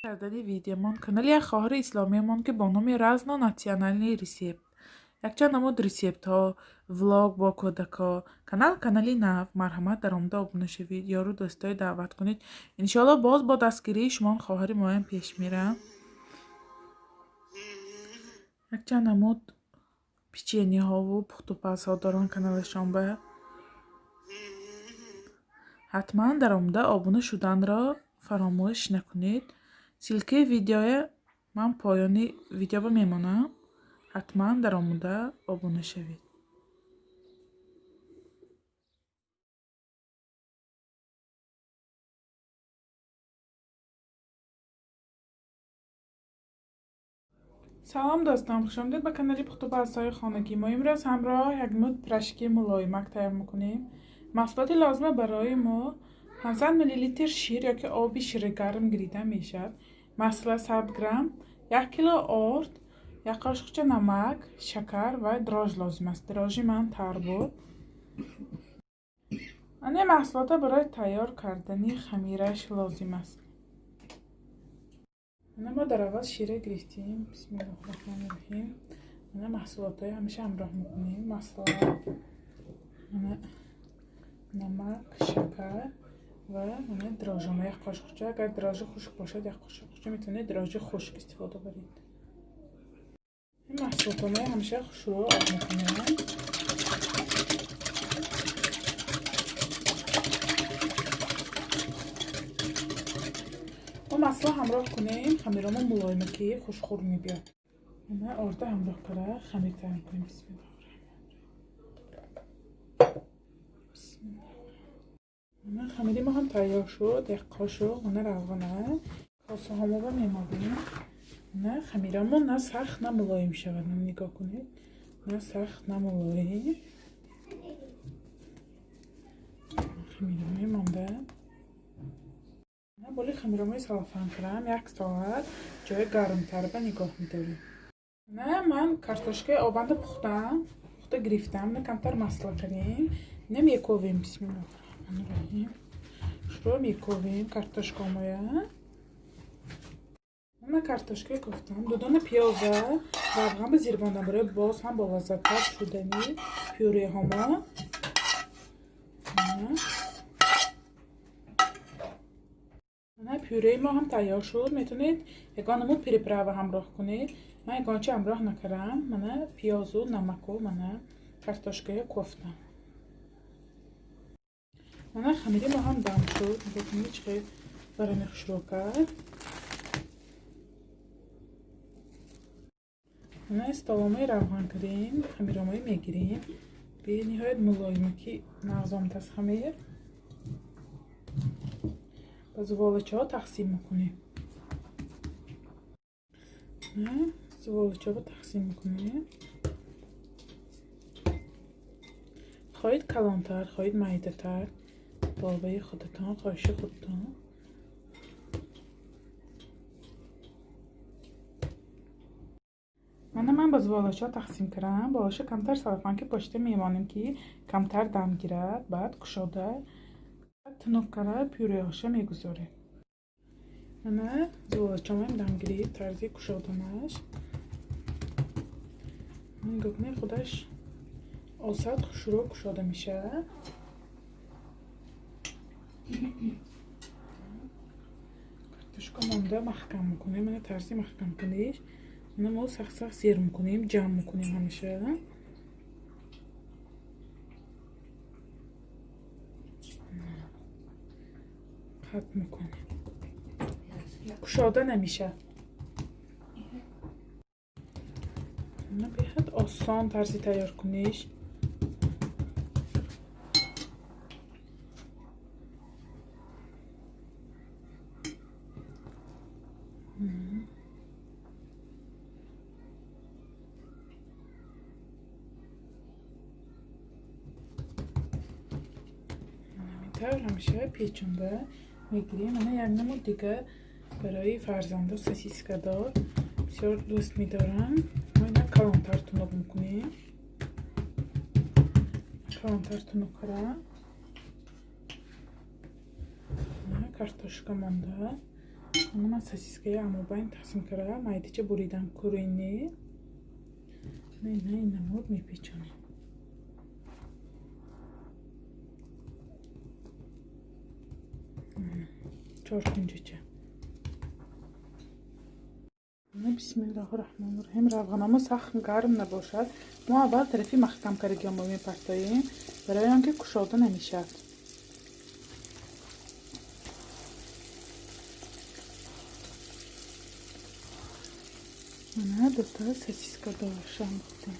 Кардани видеомон канали як хоҳари исломиямон, ки бо номи Разно национальный рецепт, якчанд намуд рецептҳо, влог бо кӯдакҳо. Канал канали нав, марҳамат, даромада обуна шавед, ёру дӯстое даъват кунед. Иншоалло, боз бо дастгирии шумон хоҳари моям пеш мерам. Якчанд намуд печеньеҳову пухтупазҳо доранд каналашон ба. Ҳатман даромада обуна шуданро фаромӯш накунед. Ссылкаи видеоя ман поёни видео мемонам. Ҳатман даромада обуна шавед. Салом, дӯстон, хушомадед ба канали пухтупазҳои хонагӣ. Мо имрӯз ҳамроҳ як муд пирожки мулоимак тайёр мекунем. Маҳсулоти лозима барои мо: 500 мл шир ёки оби шири гарм гирида мешавад, масло 100 грамм, 1 кило орд, як қошуқча намак, шакар ва дрожж лозим аст. Дрожжи ман тар буд. Ане маҳсулотро барои тайёр кардани хамираш лозим аст. Ана мо дар аввал шира гирифтем. Бисмиллоҳи раҳмони раҳим. Ана маҳсулотҳои ҳамеша ҳамроҳ мекунем: масло, ана намак, шакар ва ана дрожжома як қошуқча. Агар дрожжи хушк бошад, як қошуқча метавонед дрожжи хушк истифода баред. Ин маҳсулотҳои ҳамеша хушрӯ об мекунем. Мо масло ҳамроҳ кунем, хамиромо мулоима ки хушхӯр мебиёд. Ана орда ҳамроҳ кара хамир тайёр кунем. Бисмиллоҳи. Ана хамири мо ҳам тайёр шуд. Як қошуқ ана равғана косаҳомоба мемолем. На хамирамо на сахт, на мулоим шавад. Нигоҳ кунед, на сахт, на мулоим хамирамои монда. Боли хамирамои салафан кардам, як соат ҷои гармтарба нигоҳ медорем. На ман картошкаи обанда пухтам, пухта гирифтам. На камтар масло кардем, на мековем. Бисмиллоҳи раҳмони раҳим. Шурӯъ мековем картошкаомоя. Ман картошкаи кофтам, дудона пиёза равған ба зирбондам барои боз ҳам болаззаттар шудани пюреҳомо. Ана пюреи мо ҳам тайёр шуд. Метавонед ягон намуд приправа ҳамроҳ кунед. Ман ягонча ҳамроҳ накардам. Мана пиёзу намаку, мана картошкаи кофтам. Мана хамири мо ҳам дам шуд. Нигоҳ кунед, чӣ хел барами хушрӯ кард. Мана столомои равған кардем, хамиромои мегирем. Бениҳоят мулоима ки нағз омадааст хамир. Ба зуволачаҳо тақсим мекунем. Зуволачаҳо тақсим мекунем. Хоҳед калонтар, хоҳед майдатар, бобаи худатон, хоҳиши худатон. Мана ман ба зуволачаҳо тақсим кардам. Болоша камтар салафанки пошида мемонем, ки камтар дам гирад. Баъд кушода тунук кара пюреҳоша мегузорем. Мана зуволачаҳоям дам гирифт, тарзи кушоданаш. Нигоҳ кунед, худаш осад хушрӯ кушода мешавад. Картошка монда маҳкам мекунем. Мана тарзи маҳкам куниш. Мана мо сахт сахт зер мекунем, ҷамъ мекунем ҳамеша. Қатъ мекунем. Кушода намешавад. Мана беҳад осон тарзи тайёр куниш. Тавр ҳамеша печонда мегирем. Ана як намуд дига барои фарзандо сосискадор бисёр дӯст медорам. Мо ина калонтар тунуқ мекунем. Калонтар тунуқ кардам. Картошка монда. Ман сосискаи амобайн тақсим карда майдача буридам курине. На ин намуд мепечонем. Чор кунҷача. Бисмиллоҳи раҳмони раҳим. Равғанамо сахт гарм набошад. Мо аввал тарафи маҳкам кардагиамо мепартоем, барои он ки кушода намешавад. Мана дута сосиска дорша андохтем.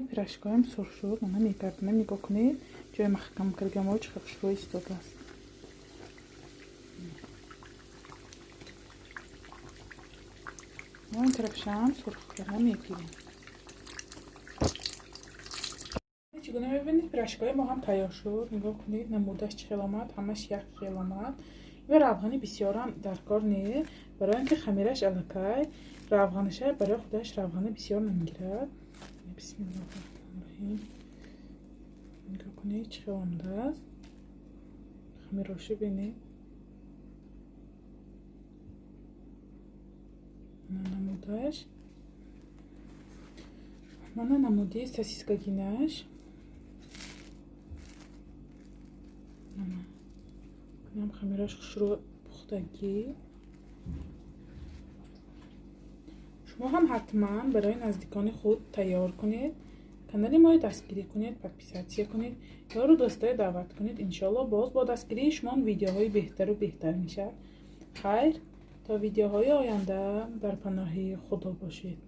Пирожкоям сурх шуд. Мана мегардонем. Нигоҳ кунед, ҷои маҳкам кардагиамо чӣ хел хушрӯ истодааст. Мо ин тарафшам сурх карда мегирем. Чӣ гуна мебинед, пирожкои мо ҳам тайёр шуд. Нигоҳ кунед, намудаш чӣ хел омад, ҳамаш як хел омад. Ва равғани бисёрам дар кор не, барои он ки хамираш аллакай равғанаша барои худаш равғани бисёр намегирад. Бисмиллоҳи раҳмони раҳим. Нигоҳ кунед, чӣ хел омадааст. Хамирошу бинед. Мана намудаш. Мана намуди сосискагинаш. Мана. Инам хамираш хушрӯ пухтагӣ. Шумо ҳам ҳатман барои наздикони худ тайёр кунед. Канали моро дастгирӣ кунед, подписатсия кунед, ёру дӯстое даъват кунед. Иншоалло боз бо дастгирии шумо видеоҳои беҳтару беҳтар мешавад. Хайр, то видеоҳои оянда дар паноҳи Худо бошед.